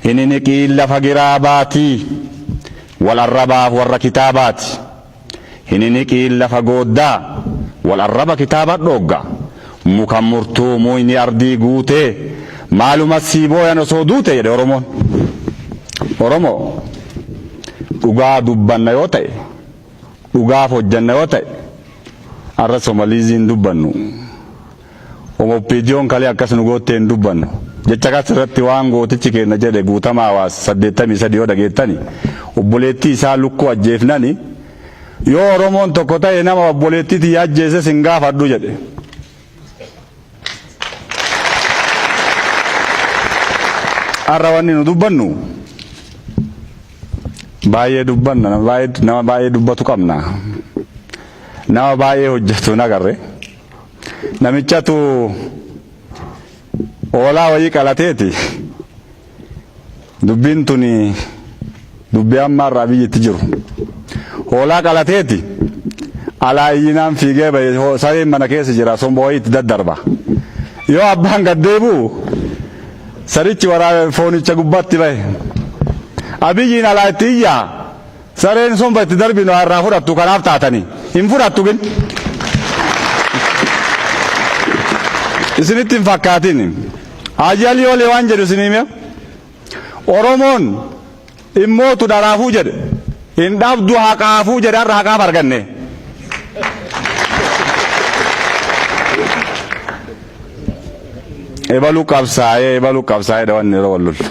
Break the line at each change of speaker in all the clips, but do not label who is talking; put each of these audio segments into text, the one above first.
Hin hiniqiin lafa giraa baatii wal arrabaaf warra kitaabaati. Hin hiniqiin lafa gooddaa wal arraba kitaaba dhoogga. Muka murtuu muyni ardii guutee maaluma sii booyan osoo duute jedhe Oromoon. Oromoo dhugaa dubbanna yoo ta'e dhugaaf hojjanna yoo ta'e har'a Somaliizii hin dubbannu. OPDOn kalee akkas nu goottee hin dubbannu. Jecha kas irratti waan gootichi keenya jedhe Guutamaa Hawaas 83 yoo dhageettani obboleettii isaa lukkuu ajjeefnani yoo Oromoon tokko ta'e nama obboleettii tiyya ajjeeses hin gaafadhu jedhe. Har'a wanni nu dubbannu baay'ee dubbanna nama baay'ee dubbatu qabna. Nama baay'ee hojjetu hin agarre. Namichatu hoolaa wayii qalateeti. Dubbiin tuni dubbii amma irraa biyyitti jiru. Hoolaa qalateeti alaa iyyinaan fiigee bahe sareen mana keessa jira somba wayii itti daddarba. Yoo abbaan gad deebi'u sarichi waraabe foonicha gubbaatti bahe. Abiyyiin alaa itti iyyaa Sareen somba itti darbinu haa irraa fudhattu kanaaf taatanii. Hin fudhattu gin. Isinitti hin fakkaatin. Haaji Alii Olee waan jedhu isinii hime. Oromoon immootu dharaafuu jedhe. Hin dhabdu haqaafuu jedhe har'a haqaaf arganne. Ebalu qabsaa'ee ebalu qabsaa'ee dha wanni yeroo wal lollu.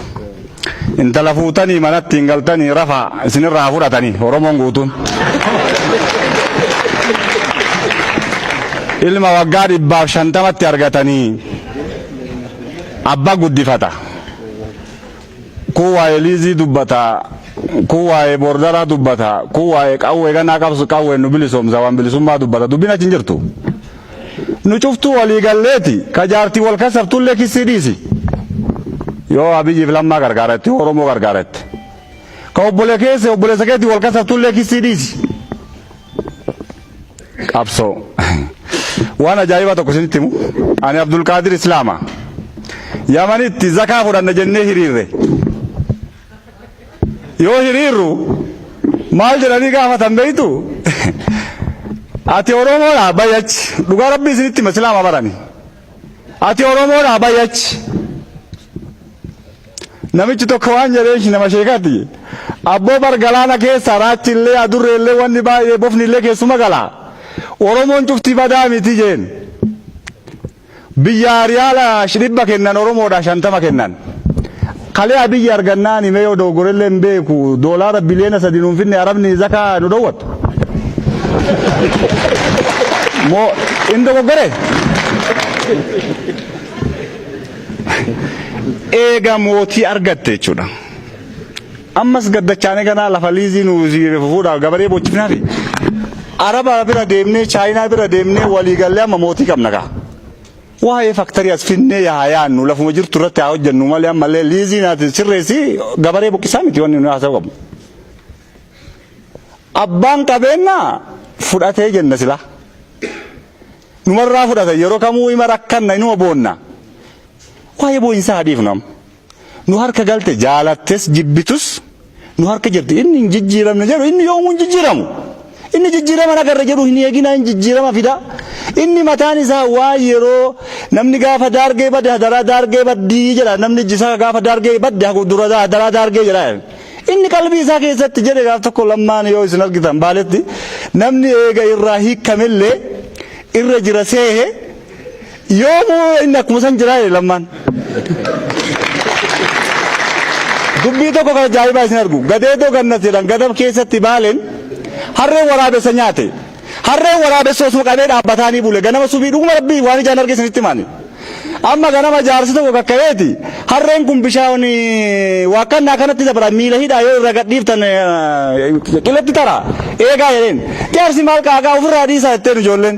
Intala fuutanii manatti hin galtanii rafaa isinirraa haa fudhatanii Oromoon guutuun. Ilma waggaa 150tti argatanii abbaa guddifata. Kun waa'ee liizii dubbata, kun waa'ee boordaraa dubbata, kun waa'ee qawwee ganaa qabsu qawween nu bilisoomsa waan bilisummaa dubbata. Dubbiin achi hin jirtu. Nu cuftuu walii galleeti ka jaartii wal kasaftullee kissii dhiisi. Yoo Abiyyiif Lammaa gargaaratti Oromoo gargaaratti. Ka obbolee keessa obboleessa keetii wal kasaftullee kissii dhiisi. Qabsoo. Waan ajaa'ibaa tokko isinitti himu. Ani Abdulqaadir Islaama. Yamanitti zakaa fudhanna jennee hiriirre. Yoo hiriirru maal jedhanii gaafatan beektu? Ati Oromoodhaa bahi achi. Dhugaa Rabbii isinitti hima Islaama barani. Ati Oromoodhaa bahi achi. Namichi tokko waan jedheen nama sheekati. Abboo bar galaana keessa raachi illee adurree illee wanni baay'ee bofni illee keessuma gala. Oromoon cufti badaa miti jeen. Biyyaa riyaala 100 kennan Oromoodhaa 50 kennan. Kalee Abiyyi argannaan himee yoo dogoggorellee hin beeku doolaara biliyoona 3 nuun finne Arabni zakaa nu dhowwattu. Moo hin dogoggore? Eega mootii argatte jechuudha. Ammas gaddachaanee ganaa lafa liizii nu fuudhaaf gabaree bochifnaafi. Araba bira deemnee Chaayinaa bira deemnee walii gallee amma mootii qabna kaa. Waa'ee faktarii as finnee yaa yaannu lafuma jirtu irratti haa hojjennu malee ammallee liizii naati sirreessi gabaree buqqisaa miti wanni nu haasa'u qabnu. Abbaan qabeenyaa fudhatee jenna silaa. Numarraa fudhata yeroo kamuu ima rakkanna inuma boonna. Waa'ee boo'insaa haa dhiifnu amma. Nu harka galte jaalattes jibbitus nu harka jirti. Inni hin jijjiiramne jedhu inni yoomuu hin jijjiiramu. Inni jijjiirama hin agarre jedhu hin eeginaa hin jijjiirama fida. Inni mataan isaa waan yeroo namni gaafa daargee badde hadaraa daargee baddii jedha namni ijji isaa gaafa daargee badde dura hadaraa daargee jedha. Inni qalbii isaa keessatti jedhe gaaf tokko Lammaan yoo isin argitan Baaletti namni eega irraa hiikkamellee irra jira seehe yoomuu inni akkuma san jiraa jedhe Lammaan. Dubbii tokko kan ajaa'ibaa isin argu gadeedoo gannat jedhan gadab keessatti Baaleen harreen waraabessa nyaate. Harreen waraabessa osuma qabee dhaabbataanii bule ganama subii dhuguma rabbii waan ijaan arge isinitti himaani. Amma ganama jaarsi tokko kakka'eeti harreen kun bishaan waakkannaa kanatti dabra miila hidhaa yoo irra gadhiiftan qiletti tara eegaa jedheen. Jaarsi maal qaaqaa ofirraa dhiisaa jetteen ijoolleen.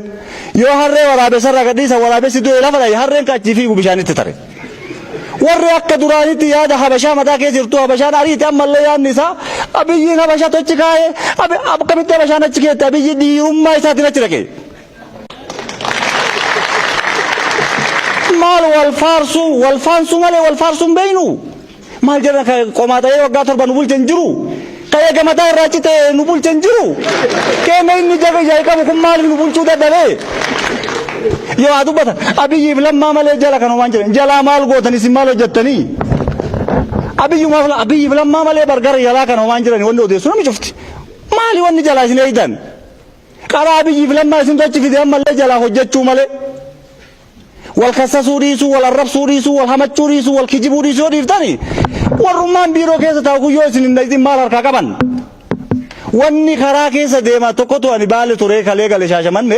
Yoo harree waraabessa irraa gadhiisan waraabessi du'ee lafa dhaye harreen ka achii fiigu bishaanitti tare. Warri akka duraanitti yaada Habashaa mataa keessa jirtu Habashaan ariite ammallee yaadni isaa Abiyyiin Habashaatu achi kaa'ee akkamitti Habashaan achi keette Abiyyi dhiirummaa isaatiin achi dhaqe. Maal wal faarsuu wal faansuu malee wal faarsuu hin beeknu. Maal jedhan ka qomaa ta'ee waggaa 7 nu bulche hin jiru. Ka eega mataa irraa cite nu bulche hin jiru. Keenya inni jaga ijaa qabu kun maaliif nu bulchuu dadhabee? Yoo haa dubbatan Abiyyiif Lammaa malee jala kan waan jedhan jalaa maal gootan isin maal hojjettanii? Abiyyumaaf Abiyyiif Lammaa malee bargara jalaa kan waan jiran wanni odeessu namni cufti. Maali wanni jalaa isin eegdan? Qaraa Abiyyiif Lammaa isin achi fide ammallee jalaa hojjechuu malee. Wal kassasuu dhiisuu, wal arrabsuu dhiisuu, wal hamachuu dhiisuu, wal kijibuu dhiisuu yoo dhiiftani warrummaan biiroo keessa taa'u kun yoo isin hin dhaqin maal harkaa qaban? Wanni karaa keessa deemaa tokkotu ani Baale turee kalee gale Shaashamanne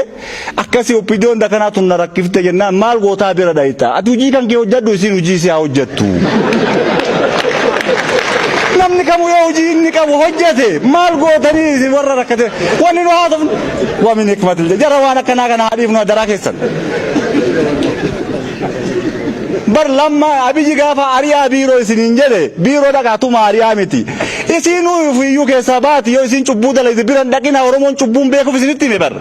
akkasii oppiidiyoon dakanaa tun na rakkifte jennaan maal gootaa bira dhayita. Ati hojii kan kee hojjedhu, isiin hojii isii haa hojjettu. Namni kamuu yoo hojii inni qabu hojjete maal gootanii isin warra rakkate wanni nu haasofnu wamin hikmatil jara waan akkanaa kana haa dhiifnu adaraa keessan. Bar Lamma Abiyyi gaafa ari'aa biiroo isiniin jedhe biiroo dhaqaa tuma ari'aa miti. Isinuu iyyuu keessaa baati yoo isin cubbuu dalayte biran dhaqina Oromoon cubbuun beekuuf isinitti hime bar.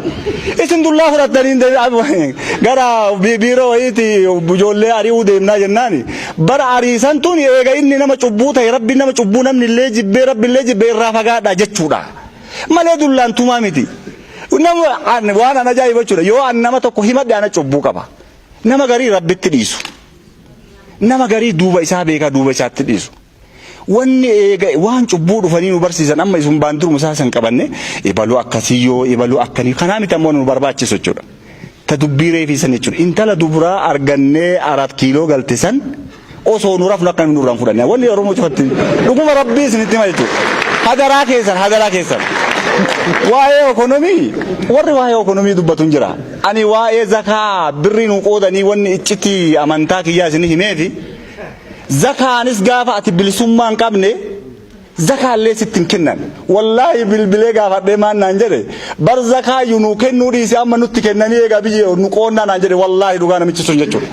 Isin dullaa fudhattanii gara biiroo wayiiti ijoollee ari'uu deemnaa jennaani. Bara ariisan tun eega inni nama cubbuu ta'e rabbi nama cubbuu namni illee jibbee rabbi illee jibbee irraa fagaadha jechuudha. Malee dullaan tumaa miti. Nama waan an ajaa'iba jechuudha. Yoo an nama tokko himadhe ana cubbuu qaba. Nama garii rabbitti dhiisu. Nama garii duuba isaa beekaa duuba isaatti dhiisu. Wanni eega waan cubbuu dhufanii nu barsiisan amma isun baandiruma isaa san qabanne ibaluu akkasii yoo ibaluu akkanii kanaa miti ammoo nu barbaachisu jechuudha. Ta dubbii reefii san jechuudha. Intala dubraa argannee Arat Kiiloo galte san osoo nu rafnu akka namni nurraan fudhanne. Wanni Oromoo cufatti dhuguma rabbii isinitti hima jechuudha. Hadaraa keessan, hadaraa keessan. Waa'ee ekonomii warri waa'ee ekonomii dubbatu hin jira. Ani waa'ee zakaa birrii nu qoodanii wanni iccitii amantaa kiyyaa isin himeefi zakaanis gaafa ati bilisummaa hin qabne zakaallee sitti hin kennan. Wallaahi bilbilee gaafadhee maan naan jedhe bar zakaayyuu nu kennuu dhiise amma nutti kennanii eegaa biyyi nu qoonnaa naan jedhe, wallaahi dhugaa namichi sun jechuudha.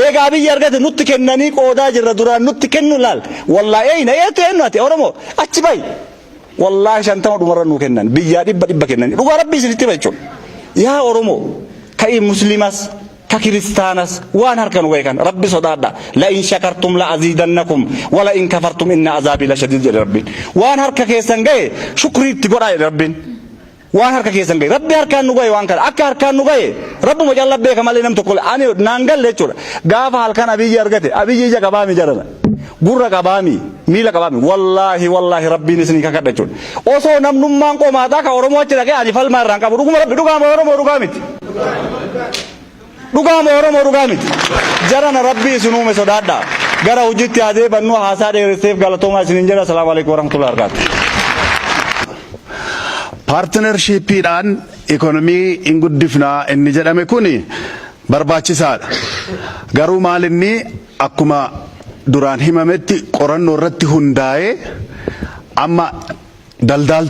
Eegaa biyyi argate nutti kennanii qoodaa jirra, duraan nutti kennu laal. Wallaahi eeyna eetu eenyu ati Oromoo achi bayi. Wallaahi 50 dhumarra nuu kennan, biyyaa 100 100 kennanii, dhugaa rabbii isinitti hima jechuudha. Yaa Oromoo ka'i musliimas ka kiristaanas waan harka nu ga'e kan rabbi sodaadha. La in shakartum la aziidannakum wala in kafartum inna azaabii la shadiid jedhe rabbiin. Waan harka keessan ga'e shukrii itti godhaa jedhe rabbiin. Waan harka keessan ga'e rabbi harkaan nu ga'e, waan kana akka harkaan nu ga'e rabbuma calla beeka malee nam tokko ani naan galle jechuudha. Gaafa halkan Abiyyi argate, Abiyyi ija qabaami jedhama. Gurra qabaami, miila qabaami, wallaahi wallaahi rabbiin isinii kakadha jechuudha. Osoo namnummaan qomaataa ka Oromoo achi dhaqee ani falmaa irraan qabu, dhuguma rabbi, dhugaama Oromoo, dhugaa miti. Dhugaama Oromoo, dhugaa miti. Jarana rabbii isin uume sodaadha. Gara hojiitti haa deebannu, haasaa dheeresseef galatoomaa isiniin jedha. Asalaamu alaikum warahmatullahi wabarakatuh.
Partnershipiidhaan ikonomii hin guddifnaa inni jedhame kun barbaachisaadha. Garuu maal inni akkuma duraan himametti qorannoo irratti hundaa'ee amma daldaaltonni